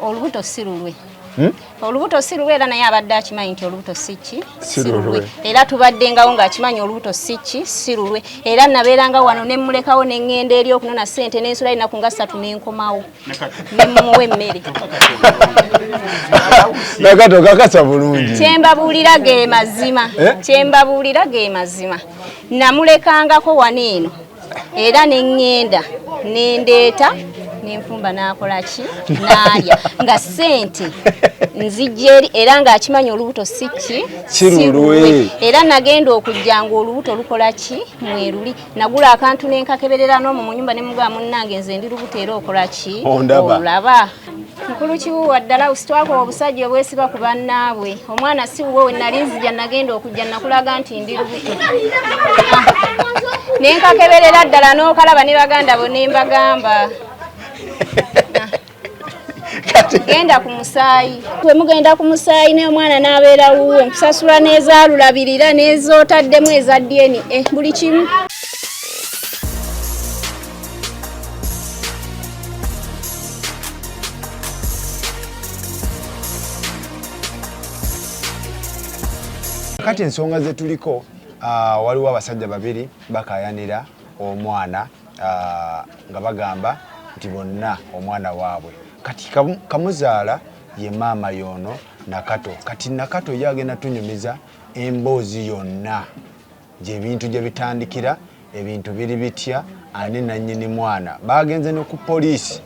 Olubuto si lulwe. Olubuto si lulwe, era naye abadde akimanyi nti olubuto si ki? Si lulwe. Era tubaddengawo ng'akimanyi olubuto si ki? Si lulwe. Era nabeeranga wano ne mmulekawo ne ŋŋenda eri okunona ssente ne nsula ennaku nga 3 ne nkomawo ne mmuwa emmere. Nakato kakasa bulungi. Kyembabuulira ge mazima. Eh? Kyembabuulira ge mazima. Namulekangako wano eno era ne ŋŋenda ne ndeeta ne nfumba n'akola ki? N'alya nga ssente nzijja eri, era ng'akimanyi olubuto si ki? Si lulwe. Era nagenda okujja ng'olubuto lukola ki? Mweruli. Nagula akantu ne nkakeberera n'omwo mu nnyumba ne mugamba munnange nze ndi lubuto era okola ki? Ondaba. Olaba. Mukulu Kiwuwa ddala twakowa obusajja obwesiba ku bannaabwe. Omwana si wuwe, we nali nzija nagenda okujja nakulaga nti ndi lubuto. Ne nkakeberera ddala n'okalaba ne baganda bo ne mbagamba. Genda ku musaayi. Bwe mugenda ku musaayi n'omwana n'abeera wuwe, nkusasula n'ezaalulabirira n'ezootaddemu eza DNA, buli kimu. Kati ensonga ze tuliko, waliwo abasajja babiri bakayanira omwana, nga bagamba nti bonna omwana waabwe. Kati kamuzaala ye maama y'ono Nakato. Kati Nakato ye agenda tunyumiza emboozi yonna gy'ebintu gye bitandikira, ebintu biri bitya, ani nannyini mwana. Bagenze ne ku poliisi,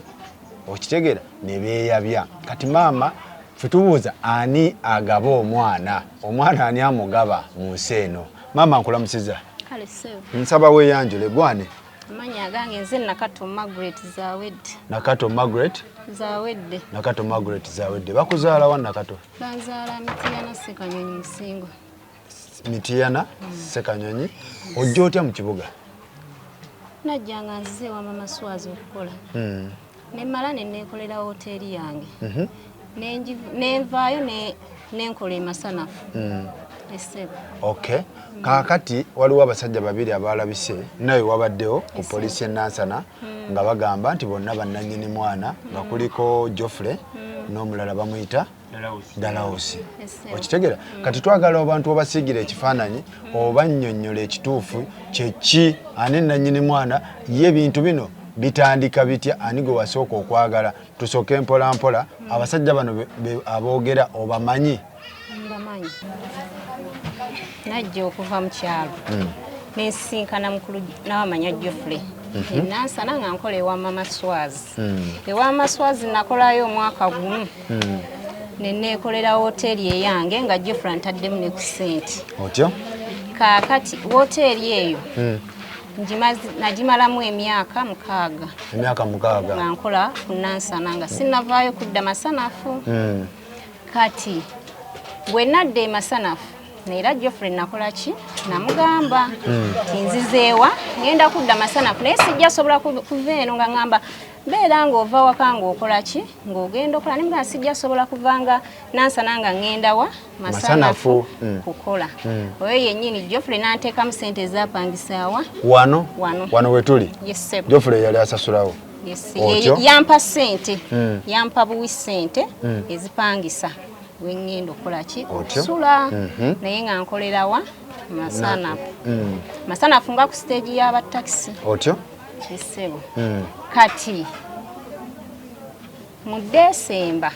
okitegeera, ne beeyabya. Kati maama ffe tubuuza ani agaba omwana, omwana ani amugaba mu nsi eno. Maama nkulamusiza. Kale ssebo. Nsaba weeyanjule gwane. Amannya agange nze Nakato Margaret Zawedde. Nakato Margaret Zawedde. Nakato Margaret Zawedde. Bakuzaala wa Nakato? Banzaala Mitiyana Ssekanyonyi Musingo. Mitiyana Ssekanyonyi. Ojja otya mu kibuga? Najja nga nzize ewa Mama Swazi okukola. Ne mmala ne neekolera wooteeri yange. Ne nvaayo ne nkola e Masanafu. Essebo. Okay. Kaakati waliwo abasajja babiri abalabise naye wabaddewo ku poliisi e Nansana nga bagamba nti bonna bannannyini mwana, nga kuliko Geoffrey n'omulala bamuyita Dalausi. Okitegeera? Kati twagala abantu obasiigira ekifaananyi oba nnyonnyola ekituufu kyeki, ani nannyini mwana, ye ebintu bino bitandika bitya, ani gwe wasooka okwagala. Tusooke mpola mpola. Abasajja bano aboogera obamanyi? Mbamanyi. Najja okuva mu kyalo nensisinkana mukulu nawamanya Geoffrey Nansana nga nkola ewa Mama Swazi. Ewa Mama Swazi nakolayo omwaka gumu ne neekolera wooteeri eyange nga Geoffrey ntaddemu ne ku ssente. Otyo? Kaakati wooteeri eyo nagimalamu emyaka 6. Emyaka 6. Nga nkola ku Nansana nga sinnavaayo kudda Masanafu. Kati bwe nadda e Masanafu era Geoffrey nakola ki? Namugamba nti nzizeewa ngenda kudda Masanafu naye sijja sobola kuva eno nga ngamba mbeera ng'ova waka ng'okola ki? Ng'ogenda okola. Nemugamba sijja sobola kuva nga Nansana nga ngenda wa Masanafu kukola. Oyo yennyini Geoffrey n'anteekamu ssente ezapangisaawa. Wano? Wano. Wano we tuli? Yes, sir. Geoffrey yali asasulawo? Yes, yampa ssente. Yampa buwi ssente ezipangisa we ŋŋenda okukola ki? Okusula. Naye nga nkolera wa Masanafu. Masanafu nga ku stage y'aba takisi. Otyo? Ssebo. Kati mu Desemba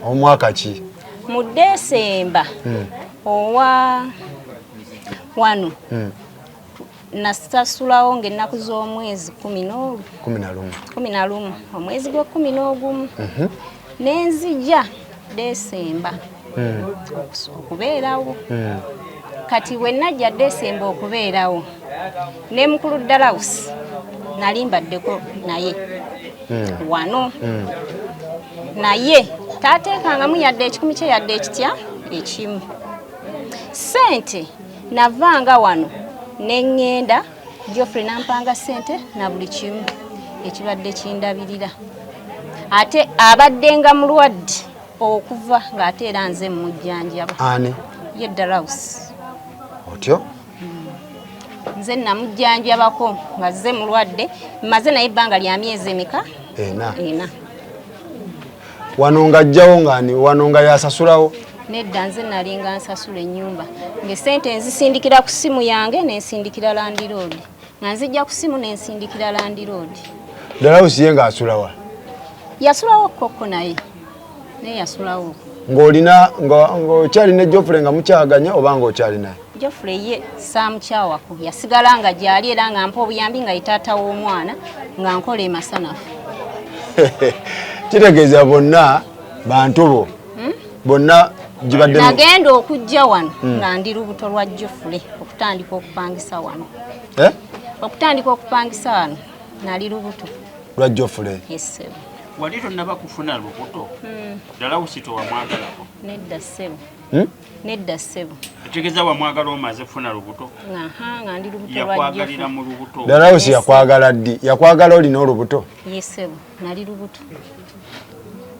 omwaka ki? Mu Desemba owa wano nasasulawo ng'ennaku z'omwezi 11. 11. 11, omwezi gwa 11. Ne nzija Desemba okubeerawo. Kati bwe najja Desemba okubeerawo ne mukulu Dalausi nali mbaddeko naye wano, naye taateekangamu yadde ekikumi kye yadde ekitya ekimu. Ssente navanga wano ne ŋŋenda, Geoffrey n'ampanga ssente na buli kimu ekibadde kindabirira. Ate abaddenga mulwadde okuva ng'ate era nze mmujjanjaba. Ani? Ye Dalausi. Otyo? Nze namujjanjabako nga nze mulwadde, mmaze naye ebbanga lya myezi emeka? 4. 4. Wano ng'ajjawo ng'ani? Wano nga yasasulawo? Nedda, nze nalinga nsasula ennyumba, ng'essente nzisindikira ku ssimu yange, nensindikira landlord, nga nzijja ku ssimu nensindikira landlord. Dalawusi ye ng'asulawa? Yasulawo kokko, naye yasulawo. Ng'olina ng'okyali ne Geoffrey, nga mukyaganya oba ng'okyali naye? Geoffrey ye saamukyawako, yasigala nga gyali era nga mpa obuyambi, nga ye taata w'omwana, nga nkola emasanafu. Kitegeeza bonna bantu bo bonna gibadde Nagenda okujja wano nga ndi lubuto lwa Geoffrey okutandika okupangisa wano. Eh? Okutandika okupangisa wano nali lubuto. Lwa Geoffrey? Yes, ssebo. Wali tonnaba kufuna lubuto, Dalawusi towamwagalako? Nedda, ssebo. Hmm? Nedda, ssebo. Etegeeza wamwagala omaze kufuna lubuto? Aha, nga ndi lubuto lwa Yakwagalira Geoffrey. mu lubuto? Dalawusi yakwagala ddi? Yakwagala olina olubuto? Yes, ssebo, nali lubuto.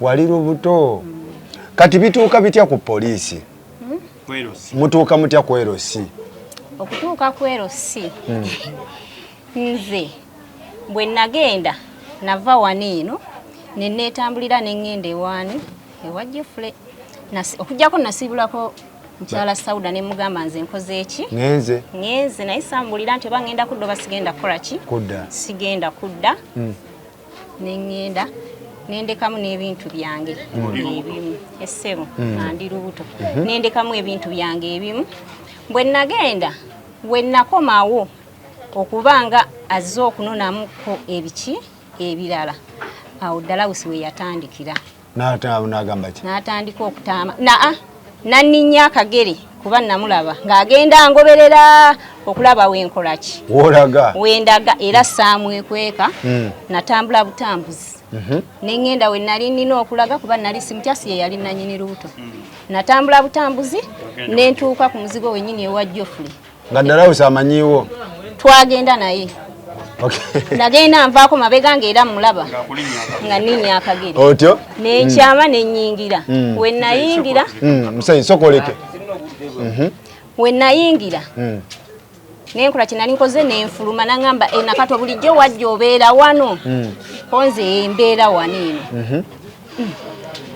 Wali lubuto. Kati bituuka bitya ku poliisi? Kwerosi. Mutuuka mutya ku LC? Okutuuka ku LC, nze bwe nagenda, nava wano eno ne neetambulira ne ŋŋenda ewaani, ewa Geoffrey. Okugjako nasiibulako mukyala Sauda ne mugamba nze nkoze eki? Ngenze. Ŋŋenze, naye sambulira nti oba ŋŋenda kudda oba sigenda kukola ki. Kudda. Sigenda kudda. Ne ŋŋenda nendekamu n'ebintu byange ebimu, essebo, nga ndi lubuto, nendekamu ebintu byange ebimu. Bwe nagenda, we nakomawo okuba nga azze okunonamuko ebiki ebirala, awo Dalawusi we yatandikira. N'agamba ki? N'atandika okutaama naa nanninya akagere, kuba namulaba ng'agenda ngoberera okulaba wenkola ki. Woolaga. Wendaga, era saamwekweka. Natambula butambuzi ne ŋŋenda we nali nnina okulaga, kuba nali simutyasi ye yali nanyini lubuto. Natambula butambuzi ne ntuuka ku muzigo wennyini ewa Geoffrey. Nga Dalawusi amanyiiwo? Twagenda naye. Nagenda nvaako mabega ng'era mulaba Ng'akulinnya akagere. Nga nninnya akagere. Otyo. Nenkyama ne nnyingira. We nayingira, Musayi, sokoleke. We nayingira, nenkola kye nali nkoze nenfuluma, naŋŋamba, "E, Nakato, bulijjo wajja obeera wano?" Ko nze embeera wano eno.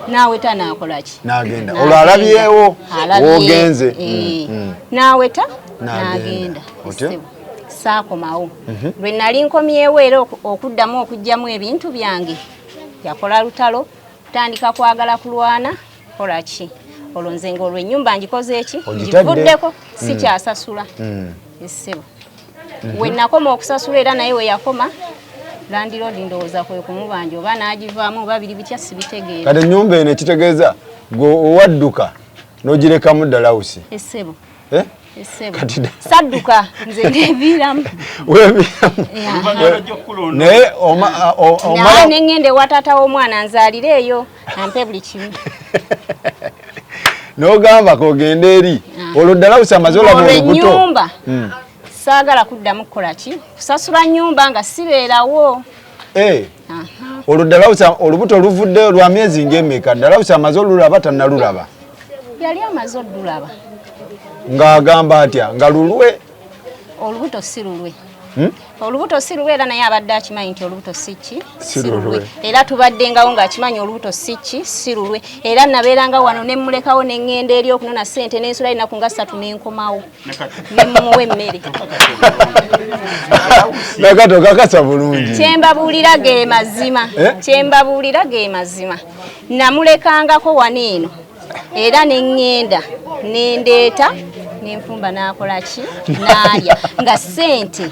Naaweta naakola ki? N'agenda. Olwo alabyewo Alabye, w'ogenze. eh. Naaweta N'agenda. n'agenda. Otyo? Ssebo, saakomawo. Lwe nali nkomyewo era okuddamu okuggyamu ebintu byange, yakola lutalo, kutandika kwagala kulwana, kola ki. Olwo nze ng'olwo ennyumba ngikoze eki? Ogitadde. Ngivuddeko, sikyasasula, essebo. We nakoma okusasula era naye we yakoma. Landlord ndowooza kwe kumubanja oba n'agivaamu oba biri bitya, sibitegeera. Kati ennyumba eno, ekitegeeza gwe owadduka n'ogirekamu Dalawusi? Essebo. Eh? Essebo. Kati Sadduka, nze neviiramu. Weeviiramu. Oluvannyuma lwajja okukulonda. Naye Naye omala ne ŋŋenda ewa taata w'omwana nzaalire eyo, ampe buli kimu. N'ogamba kogenda eri, olwo Dalawusi amaze olaba Olwo olubuto. ennyumba saagala kuddamu kukola ki, kusasula nnyumba nga sibeerawo. Eh, Aha. olwo Dalawusi olubuto luvuddeyo lwa myezi ng'emeka? Dalawusi amaze olulaba, tannalulaba? Yali amaze oddulaba. Ng'agamba atya? Nga lulwe? Olubuto si lulwe. Olubuto si lulwe, era naye abadde akimanyi nti olubuto si ki? Si lulwe. Era tubaddengawo ng'akimanyi olubuto si ki, si lulwe. Era nabeeranga wano ne mmulekawo ne ŋŋenda eri okunona ssente, n'ensula ennaku nga 3 ne nkomawo ne mmuwa emmere. Nakato, kakasa bulungi. Kyembabuulira ge mazima. Eh? Kyembabuulira ge mazima. Namulekangako wano eno era ne ŋŋenda ne ndeeta nenfumba, n'akola ki, n'alya, nga ssente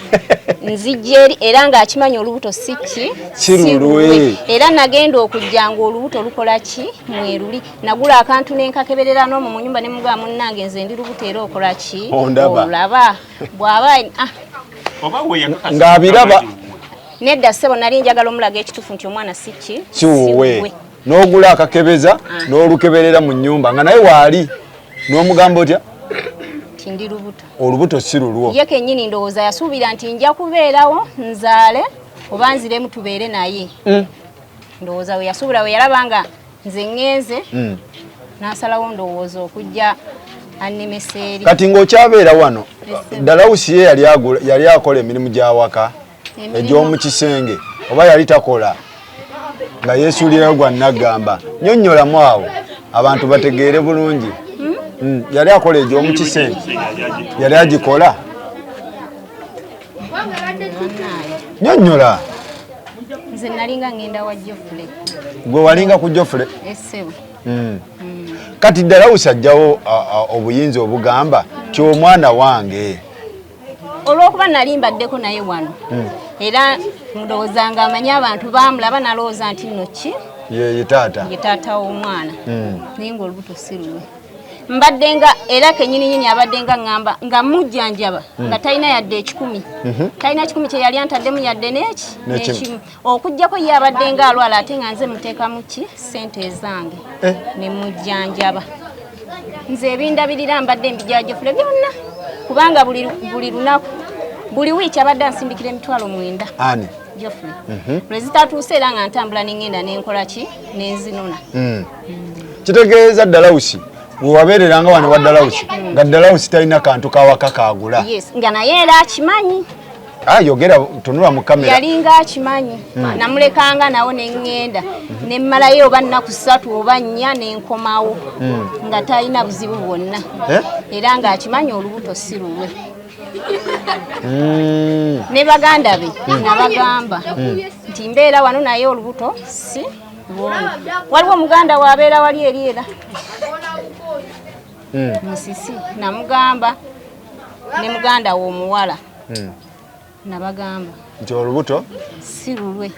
nzijja eri, era ng'akimanyi olubuto si ki? Si lulwe. Era nagenda okujja ng'olubuto lukola ki, mweruli. Nagula akantu nenkakeberera n'omwo mu nyumba ne mugamba, "Munnange, nze ndi lubuto era okola ki?" Ondaba. Olaba bw'aba ah, Oba we yakakasa Ng'abiraba. Nedda ssebo, nali njagala omulaga ekituufu nti omwana si ki? Si wuwe. N'ogula akakebeza n'olukeberera mu nnyumba nga naye waali, n'omugamba otya? Nti ndi lubuto. Olubuto si lulwo. Ye kennyini ndowooza yasuubira nti nja kubeerawo nzaale oba nziremu tubeere naye. Ndowooza we yasuubira, we yalaba nga nze ŋŋenze, n'asalawo ndowooza okujja annemesa eri. Kati ng'okyabeera wano, Dalawusi ye yali akola emirimu gy'awaka Emirimu- egy'omu kisenge oba yali takola? Nga yeesuulirayo gwa naggamba. Nyonnyolamu awo abantu bategeere bulungi. Yali akola egy'omu kisenge, yali agikola. Nyonnyola. Nze nalinga ngenda wa Geoffrey. Gwe walinga ku Geoffrey? Essebo. Kati Dalawusi ajjawo obuyinza obugamba ti omwana wange. Olw'okuba nali mbaddeko naye wano, era ndowooza nga amanyi abantu baamulaba, nalowooza nti nno ki ye taata, ye taata w'omwana, naye ng'olubuto si lulwe. Mbadde nga era kenyininyini abadde nga ŋŋamba nga mujjanjaba nga talina yadde 100, talina 100 kye yali antaddemu yadde n'eki n'ekimu, okuggyako ye abadde nga alwala ate nga nze muteekamu ki ssente ezange ne mujjanjaba. Nze ebindabirira mbadde mbijja Geoffrey byonna, kubanga buli lunaku, buli wiiki abadde ansindikira 90,000. Ani? Geoffrey. Lwe zitatuuse era nga ntambula ne ŋŋenda ne nkola ki ne nzinona. Kitegeeza Dalawusi we wabeereranga wano wa Dalawusi, nga Dalawusi talina kantu kawaka kagula. Yes, nga naye era akimanyi. Ah, yogera, tunula mu kamera. Yalinga akimanyi. Namulekanga nawo ne ŋŋenda ne mmalayo oba nnaku 3 oba 4 ne nkomawo, nga talina buzibu bwonna. Era ng'akimanyi olubuto si lulwe. Ne baganda be nabagamba nti mbeera wano naye olubuto si lwono. Waliwo muganda waabeera wali eri era Musisi, namugamba ne muganda we omuwala, nabagamba nti olubuto si lulwe.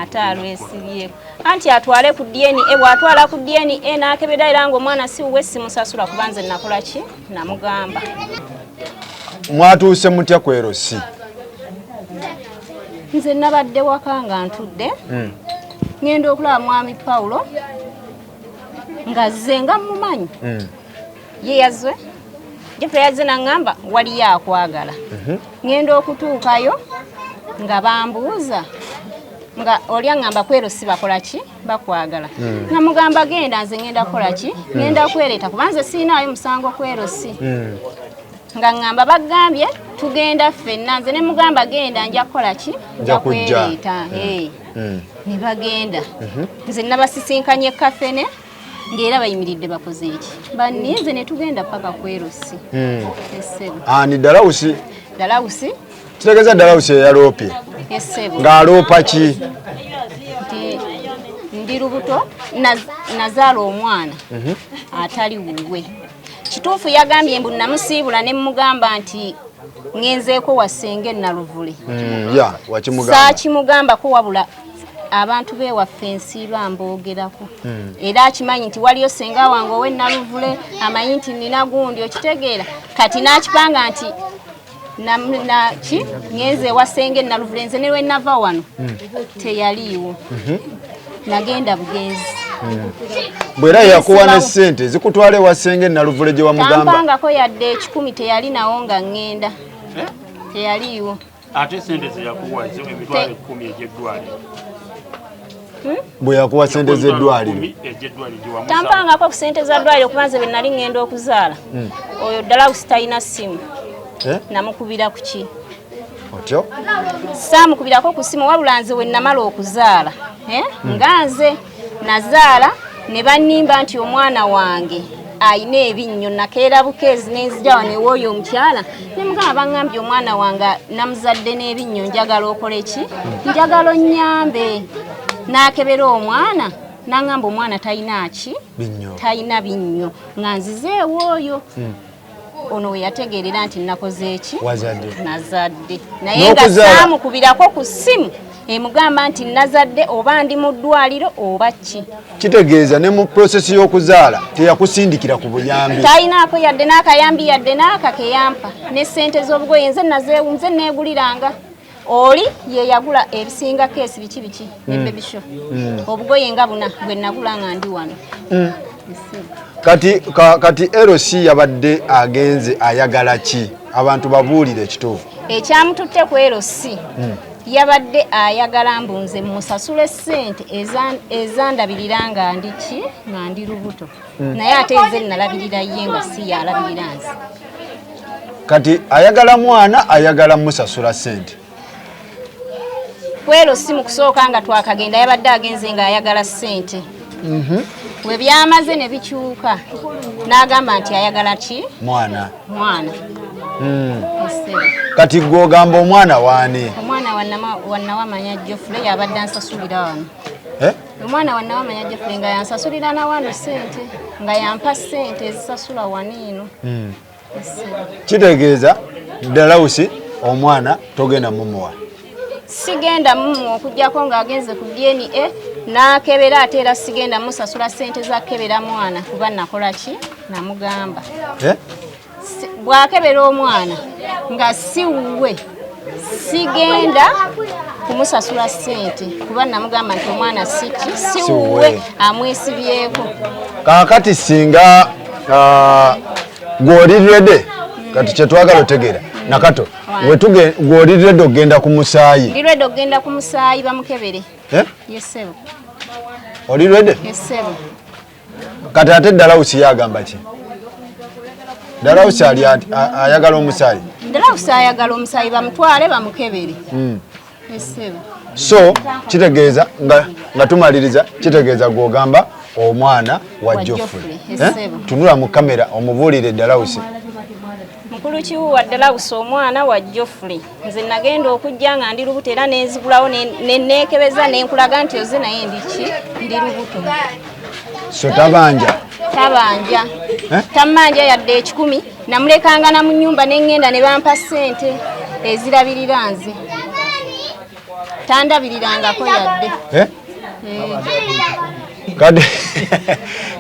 Ate alwesibyeko anti atwale ku DNA. Bw'atwala ku DNA n'akebera era ng'omwana si wuwe, simusasula, kuba nze nakola ki, namugamba. Mwatuuse mutya ku LC? Nze nabadde waka nga ntudde, ngenda okulaba mwami Pawulo nga zze nga mumanyi. Ye yazze, Geoffrey yazze naŋŋamba waliyo akwagala. Ngenda okutuukayo nga bambuuza, nga oli aŋŋamba kwero si bakola ki bakwagala, nga mugamba genda, nze ngenda kukola ki, ngenda kwereeta, kuba nze siinaayo musango kwero si. Nga ŋŋamba bagambye tugenda ffenna, nze ne mugamba genda, nja kukola ki, nja kwereeta. Ne bagenda, nze nabasisinkanye kafene ng'era bayimiridde bakoze eki banninze, ne tugenda paka ku LC. Essebo. Ani? Dalawusi? Dalawusi. Kitegeeza Dalawusi eyaloopye? Essebo. Ng'aloopa ki? Nti ndi lubuto, nazaala omwana atali wuwe. Kituufu yagambye mbu namusiibula ne mugamba nti ngenzeeko wa ssenga Naluvule. Ya wakimugamba? Saakimugambako, wabula abantu beewaffe nsiiba mboogerako, era akimanyi nti waliyo ssenga wange ow'e Naluvule, amanyi nti nina gundi, okitegeera? Kati n'akipanga nti ki ngenze ewa ssenga e Naluvule. Nze ne lwe nava wano teyaliiwo, nagenda bugenzi. Bwera yakuwa ne ssente zikutwala ewa ssenga e Naluvule gye wamugamba? Tampangako yadde 100, teyali nawo nga ŋŋenda, teyaliiwo. Ate sente zeyakuwa 100,000 egy'eddwaliro? Bwe yakuwa sente z'eddwaliro? Egy'eddwaliro gyewamusaba. Tampangako ku sente za ddwaliro, kuba nze bwe nali ŋŋenda okuzaala, oyo Dalawusi talina ssimu. Eh? Namukubira ku ki? Otyo? Saamukubirako ku ssimu, wabula nze we namala okuzaala, eh? Nga nze nazaala ne bannimba nti omwana wange ayina ebinnyo, nakeera bukeezi nenzija wano ewooyo omukyala ne mugamba baŋŋambye omwana wange namuzadde n'ebinnyo, njagala okole ki, njagala onnyambe. N'akebera omwana n'aŋŋamba omwana talina ki? Binnyo. Talina binnyo. Nga nzize ewooyo ono we yategeerera nti nakoze eki? Wazadde. Nazadde, naye nga N'okuzaala. saamukubirako ku ssimu emugamba nti nazadde oba ndi mu ddwaliro oba ki. Kitegeeza ne mu process y'okuzaala teyakusindikira ku buyambi? Talinaako yadde n'akayambi, yadde n'aka keyampa, ne ssente z'obugoye nze nazeewu, nze neeguliranga. Oli ye yagula ebisinga, keesi biki biki ne baby show, obugoye nga buna bwe nagula nga ndi wano. Kati LC yabadde agenze ayagala ki? Abantu babuulire ekituufu. Ekyamututte ku LC, yabadde ayagala mbu nze musasule ssente ezandabirira nga ndi ki, nga ndi lubuto, naye ate nze nalabirira ye nga si yalabirira nze. Kati ayagala mwana, ayagala musasula ssente. Kwero si mu kusooka nga twakagenda yabadde agenze ng'ayagala ssente. We byamaze ne bikyuka n'agamba nti ayagala ki? Mwana. Mwana. Essebo. Kati gwe ogamba omwana waani? Omwana wa Nawamanya Geoffrey yabadde ansasulira wano. Eh? Omwana wa Nawamanya Geoffrey nga yansasulira na wano ssente, nga yampa ssente ezisasula wano eno. Essebo. Kitegeeza Dalawusi omwana togenda mumuwa. Sigenda mumuwa okuggyako ng'agenze ku DNA n'akebera, ate era sigenda musasula ssente za kebera mwana kuba nakola ki? Namugamba. Eh? Bw'akebera omwana nga si wuwe sigenda kumusasula ssente kuba namugamba nti omwana si ki? Si wuwe, amwesibyeko. Kaakati singa gw'oli ready, kati kyetwagala otegeera Nakato, gw'oli ready okugenda ku musaayi? Ndi ready okugenda ku musaayi bamukebere. Eh? Yes ssebo. Oli ready? Yes ssebo. Kati ate Dalawusi yagamba ki? Dalawusi ali ayagala omusaayi. Dalawusi ayagala omusaayi bamutwale bamukebere. Yes ssebo. So kitegeeza nga tumaliriza, kitegeeza gw'ogamba omwana wa Geoffrey. Geoffrey. Yes, ssebo. Tunula mu kamera omubuulire Dalawusi. Mukulu Kiwuwa Dalawusi omwana wa Geoffrey. Nze nagenda okujja nga ndi lubuto era nenzigulawo ne neekebeza ne nkulaga nti oze naye ndi ki? Ndi lubuto. So tabanja. Tabanja. Eh? Tammanja yadde 10, namulekanga na mu nnyumba ne ŋŋenda ne bampa ssente ezirabirira nze. Tandabirirangako yadde. Eh?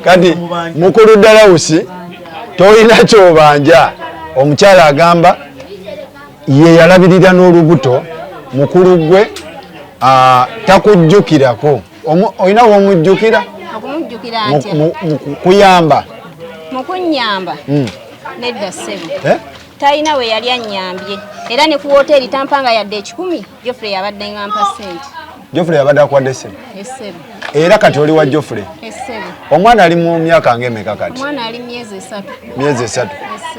Kati mukulu Dalawusi tolina ky'obanja. Omukyala agamba ye yalabirira n'olubuto, mukulu gwe takujjukirako. Olina w'omujjukira? Okumujjukira ntya? Mu kuyamba. Mu kunnyamba? Nedda ssebo. Eh? Talina we yali annyambye. Era ne ku woteeri tampanga yadde 10, Geoffrey yabadde ng'ampa ssente. Geoffrey yabadde akuwadde ssente? Ssebo. Era kati oli wa Geoffrey? Ssebo. Omwana ali mu myaka ng'emeka kati? Omwana ali myezi 3. Myezi 3.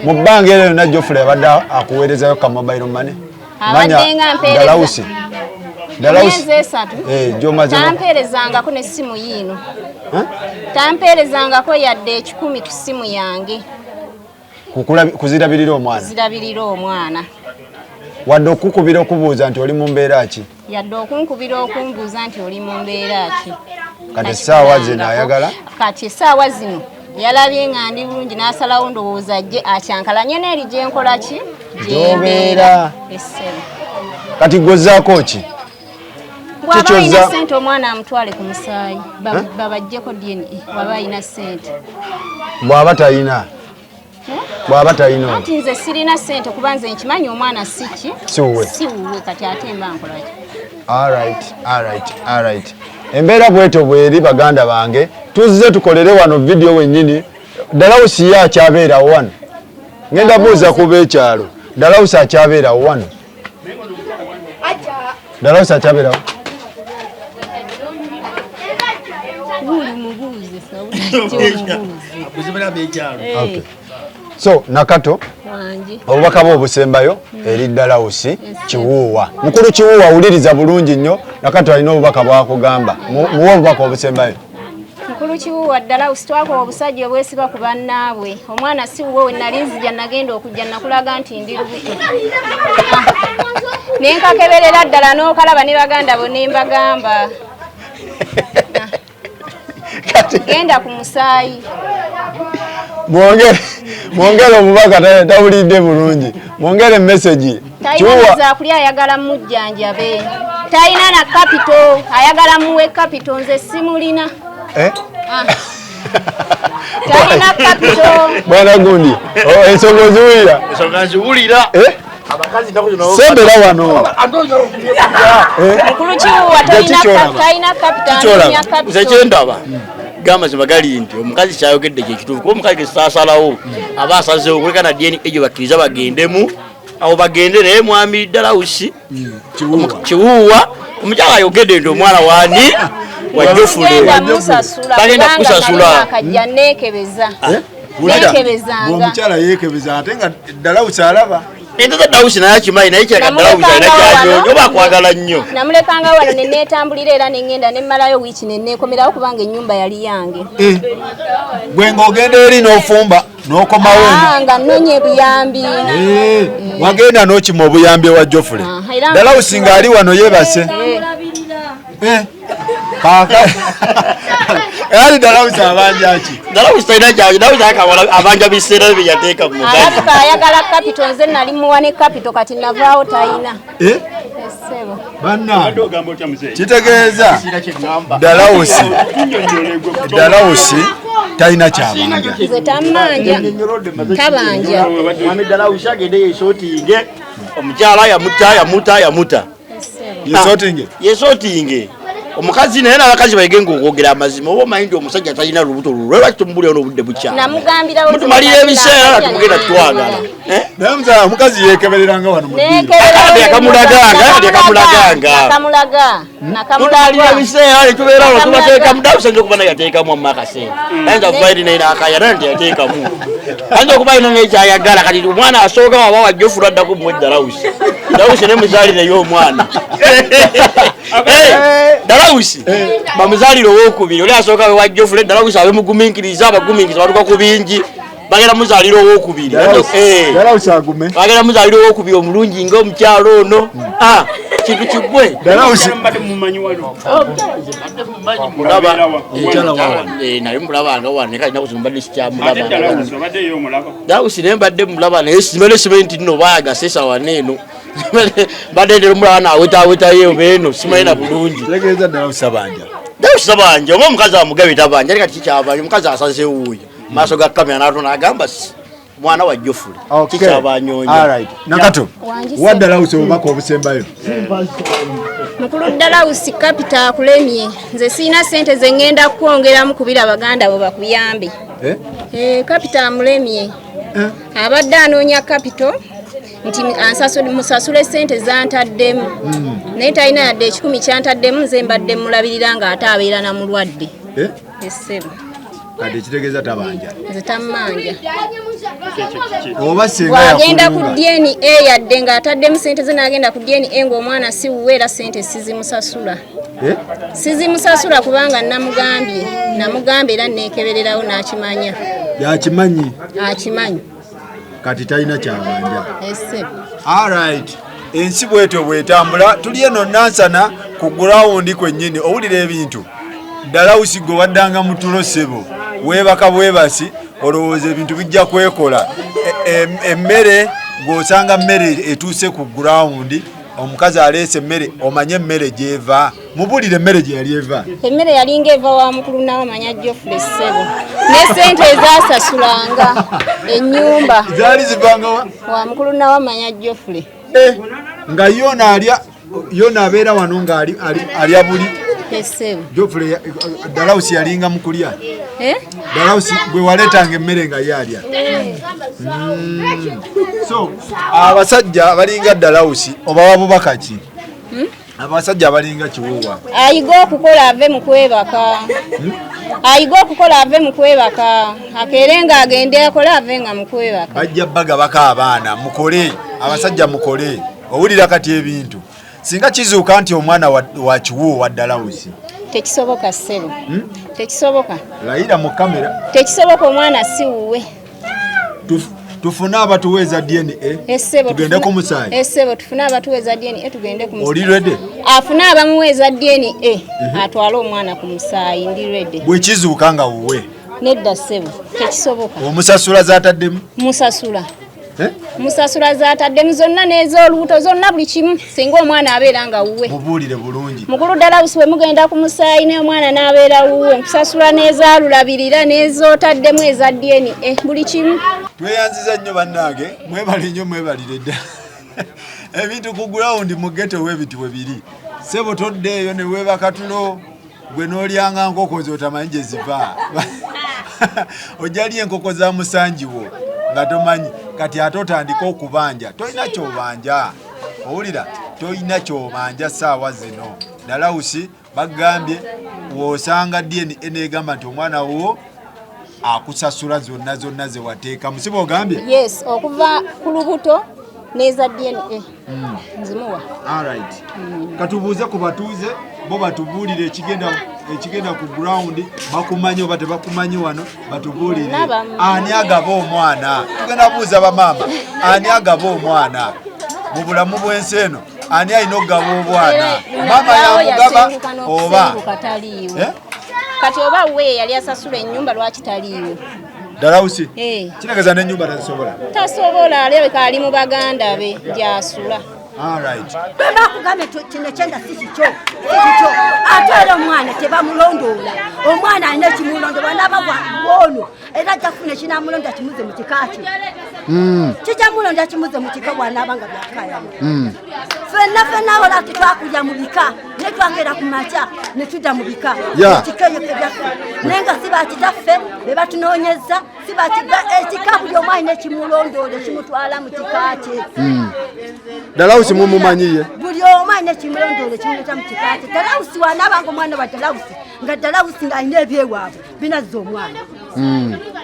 Mu bbanga eryo lyonna Geoffrey yabadde akuweerezayo ka mobile money? Abadde nga mpeereza. Dalawusi. Dalawusi. Myezi 3. Gy'omaze Tampeerezangako n'essimu yiino. Tampeerezangako yadde 10 ku ssimu yange. Kuzirabirira omwana. Kuzirabirira omwana. Wadde okukubira okubuuza nti oli mu mbeera ki? Yadde okunkubira okumbuuza nti oli mu mbeera ki? Kati essaawa zino ayagala? Kati essaawa zino yalabye nga ndi bulungi n'asalawo ndowooza ajje akyankalanye n'eri gye nkola ki? Gy'obeera. Essebo. Kati gw'ozzaako ki? Bw'aba alina ssente omwana amutwale ku musaayi, babaggyeko DNA bw'aba alina ssente. Bw'aba talina? Bw'aba talina? Anti nze sirina ssente kuba nze nkimanyi omwana si ki? Si wuwe. Si wuwe, kati ate mba nkola ki? Alright. Embeera bwetyo bweri baganda bange, tuzze tukolere wano video wennyini. Dalawusi ye akyabeerawo wano. Ngenda buuza ku b'ekyalo. Dalawusi akyabeerawo wano. Dalawusi akyabeerawo. Okay. So Nakato, obubaka bwo obusembayo eri Dalawusi Kiwuwa. Mukulu Kiwuwa wuliriza bulungi nnyo. Nakato alina obubaka bw'akugamba. Muwe obubaka obusembayo. Mukulu Kiwuwa, Dalawusi twakola obusajja obwesiba ku bannaabwe. Omwana si wuwe, we nali nzija nagenda okujja nakulaga nti ndi lubuto. Ne nkakeberera ddala n'okalaba ne baganda bo ne mbagamba. Genda ku musaayi. Mwongere obubaka tawulidde bulungi. Mwongere message. Talina za kulya ayagala mujjanjabe. Talina na capital, ayagala muwe capital nze simulina. Eh? Talina capital. Bwana gundi, ensonga oziwulira? Ensonga nziwulira. Eh? Abakazi nako zino. Sembera wano. Mukulu Kiwuwa talina capital. Nze kyendaba. Gamba gali nti omukazi kyayogedde kye kituufu, kuba omukazi kesaasalawo aba asazeewo okuleka na DNA gye bakkiriza bagendemu, awo bagende naye mwami Dalawusi Kiwuwa omukyala ayogedde nti omwana waani wa Geoffrey. Bagenda kusasula. Kajja neekebezanga. Omukyala yeekebeza ate nga Dalawusi alaba. Ente za Dawusi naye akimanyi, naye kiraka Dawusi alina kyanyonyo oba akwagala nnyo. Namulekanga wano ne neetambulira era ne ŋŋenda ne mmalayo wiiki ne neekomerawo kubanga ennyumba yali yange. Eh, gwe ng'ogenda eri n'ofumba n'okomawo ah, nga nnoonya ebuyambi. Eh, wagenda n'okima obuyambi ewa Geoffrey. Dalawusi ng'ali wano yeebase. Eh. Ali Dalawusi abanja ki? Dalawusi talina kyabanja. Dalawusi akawala abanja biseera bye yateeka mu mukazi. Alabika ayagala kapito, nze nali muwa ne kapito kati navaawo talina. Eh? Bannange kitegeeza Dalawusi Dalawusi talina kyabanja. Nze tammanja. Tabanja. Mwami Dalawusi agende yeesootinge omukyala yamuta yamuta yamuta. Yesotinge yesotinge omukazi naye n'abakazi bayige ng'okwogera amazima oba omanyi nti omusajja talina lubuto lulwe lwaki tumubulira n'obudde bukyanamugambilamutumalira Mutumalira ebiseera tumugenda tutwagala eh? Naye omukyala omukazi yekebereranga wano mu yakamulaganga yakamulaganga tumalira ebiseera netubeera wano tubateekamu dawusa nja okuba naye yateekamu amma akaseera ayinza kuba eri naye n'akaya naye nti yateekamu ayinza okuba alina nekyayagala kati omwana asooka waba wajja ofula addako muwe dalawusi dalawusi ne muzaalire yo omwana dalawusi bamuzaalire owokubiri oli asooka we wajja ofula dalawusi abe mugumiikiriza abagumiikiriza batuka ku bingi bagenda muzaalira owokubiri bagenda muzaalira owokubiri omulungi nga omukyalo ono ah, kintu kigwe naye mulabanga wane kale naku zino mbadde sikyamulabadausi naye mbadde mulaba naye simbadde simanyi nti nno bayagasesa wane eno mbadde ndera omulaba nawetawetayo oba eno simanyi na bulungi dausi tabanja oba omukazi amugabye tabanja ali kati kikyabanja omukazi asazewo oyo maaso ga kamera natona agamba mwana wa Geoffrey okay. Kikyabanyonya Nakato wa Dalausi obubaka obusembayo. Mukulu Dalausi Capital akulemye, nze sirina ssente ze ŋŋenda kukwongeramu kubira baganda bo bakuyambe. Eh? Eh, Capital amulemye eh? Abadde anoonya Capital nti musasule ssente zantaddemu naye talina yadde 10 kyantaddemu, nze mbadde mulabirira ng'ate abeera na mulwadde. Eh? Essebo. Kati ekitegeeza tabanja. Nze tammanja. Oba singa Bw'agenda ku DNA yadde ng'ataddemu ssente ze n'agenda ku DNA ng'omwana si wuwe era ssente sizimusasula. Eh? Sizimusasula kubanga namugambye, namugambye era neekebererawo n'akimanya. Yakimanyi. Akimanyi. Kati talina kyabanja. Ese. All right. Ensi bwetyo bwetambula, tuli eno Nansana ku gurawundi kwennyini, owulira ebintu. Dalawusi gwe waddanga mu tulo ssebo, weebaka bwebasi, olowooza ebintu bijja kwekola. Emmere gw'osanga mmere etuuse ku gurawundi, omukazi aleese emmere, omanye emmere gy'eva. Mubulire emmere gye yali eva. Emmere yalinga eva wa mukulu nawe manya Geoffrey ssebo. Ne ssente ezasasulanga ennyumba. Zaali zivanga wa? Wa mukulu nawe manya Geoffrey. Nga yona alya, yona abeera wano nga alya buli. Ssebo. Geoffrey Dalausi yalinga mu kulya. Dalausi gwe waleetanga emmere nga ye alya. So abasajja abalinga Dalausi obawa bubaka ki? Abasajja abalinga kiwuwa. Ayiga okukola ave mu kwebaka. Ayiga okukola ave mu kwebaka. Akeere nga agende akole ave nga mu kwebaka. Bajja bagabako abaana mukole, abasajja mukole. Owulira kati ebintu. Singa kizuuka nti omwana wa kiwuwo wa Dalausi. Tekisoboka ssebo. Tekisoboka. Layira mu kamera. Tekisoboka omwana si wuwe. Tufune abatuweeza DNA. Essebo, tugende ku musaayi. Essebo, tufune abatuweeza DNA tugende ku musaayi. Oli ready? Afune abamuweeza DNA atwale omwana ku musaayi, ndi ready. Bwe kizuuka nga wuwe. Nedda ssebo, tekisoboka. Omusasula z'ataddemu? Musasula. Eh? Musasula z'ataddemu zonna n'ez'olubuto zonna buli kimu singa omwana abeera nga wuwe. Mubuulire bulungi. Mukulu Dalausi bwe mugenda ku musaayi n'omwana n'abeera wuwe, nkusasula n'ezaalulabirira n'ez'otaddemu eza DNA buli kimu. Tweyanziza nnyo bannange, mwebale nnyo, mwebalire ddala. Ebintu ku ground mu ghetto webiti we biri. Ssebo toddeeyo ne weebaka tulo, gwe n'olyanga nkoko z'otamanyi gye ziva. Ojja lya enkoko za musanji wo nga tomanyi. Kati ate otandike okubanja, tolina ky'obanja. Owulira, tolina ky'obanja ssaawa zino. Dalausi bagambye w'osanga DNA n'egamba nti omwana wo akusasula zonna zonna ze wateekamu, si bw'ogambye? Yes, okuva ku lubuto Neza DNA nzimuwa. Alright. Katubuuze ku batuuze bo batubuulire ekigenda ekigenda ku ground, bakumanyi oba tebakumanyi wano batubuulire. Nabamu. Ani agaba omwana? Tugenda buuza bamaama, ani agaba omwana mu bulamu bw'ensi eno? Ani alina okugaba obwana? Maama yamugaba Yasenguka oba n'okusenguka taliiwo. Eh? Kati oba we yali asasula ennyumba, lwaki taliiwo? Dalawusi Eh. kitegeeza n'ennyumba tazisobola. Tasobola, alabeka ali mu baganda be gy'asula. Alright. Bwe bakugambye kino kyenda si kikyo, si kikyo, ate era omwana tebamulondoola. Omwana alina ekimulonda, bwanaba bwono era ajja kufuna ekinamulonda kimuze mu kika kye. Kijja mulonda kimuze mu kika bwanaaba nga byakayana. Fenna fenna wala tetwakulya mu bika, naye twagera ku makya ne tudda mu bika. Ekika eyo ebyaffe, naye nga si bakitaffe be batunoonyeza, si bakiga ekika. Buli omu alina ekimulondoola ekimutwala mu kika kye. Dalawusi mumumanyiye? Buli omu alina ekimulondoola ekimuleeta mu kika kye. Dalawusi wanaabanga omwana wa Dalawusi, nga Dalawusi ng'alina ebyewaabwe binazza omwana,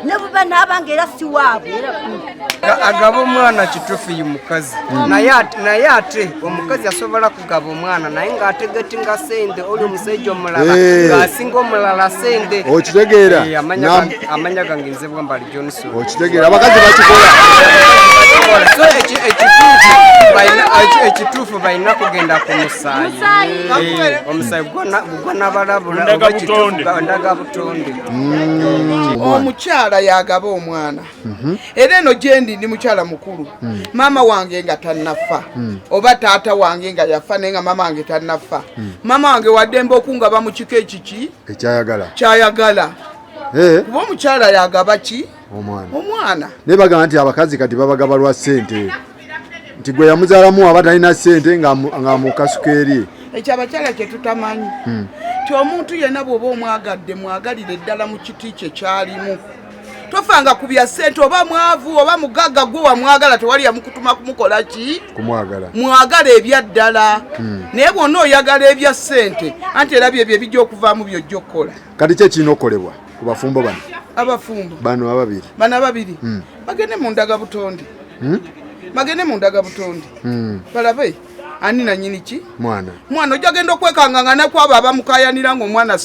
ne buba naabanga era si waabwe era. Agaba omwana kituufu ye mukazi, naye ate omukazi asobola kugaba omwana naye ng'ategetinga sente oli omusajja omulala ng'asinga omulala sente. Okitegeera? Amanya gange nze Bwambali Johnson. Okitegeera, abakazi bakikola. So ekituufu balina kugenda ku musaayi. Omusaayi gwanabalabula. Ndaga Oba ekituufu butonde. Ndaga butonde. Omukyala yagaba omwana. Era eno gyendi ndi mukyala mukulu, maama wange nga tannafa, oba taata wange nga yafa naye nga maama wange tannafa, maama wange waddembe okungaba mu kika ekiki ekyayagala. Kyayagala. Kuba omukyala yagaba ki? Omwana. Omwana. Naye bagamba nti abakazi kati babagaba lwa ssente, nti gwe yamuzaalamu aba talina ssente ng'amukasuka eri. Ekyo abakyala kyetutamanyi ti omuntu yenna bw'oba omwagadde, mwagalire ddala mu kiti kye kyalimu. Tofanga ku bya ssente, oba mwavu oba mugagga, gwe wamwagala, tewali yamukutuma kumukola ki? Kumwagala. Mwagala ebya ddala. Naye bwonna oyagala ebya ssente, anti era byebyo ebijja okuvaamu byojja okukola. Kati ki ekirina okukolebwa ku bafumbo bano? Abafumbo? Bano ababiri. Bano ababiri bagende mu ndaga butonde, bagende mu ndaga butonde, balabe ani nanyini ki mwana. Mwana. Ojja genda okwekanga nga nakwabo abamukayanira nga omwana.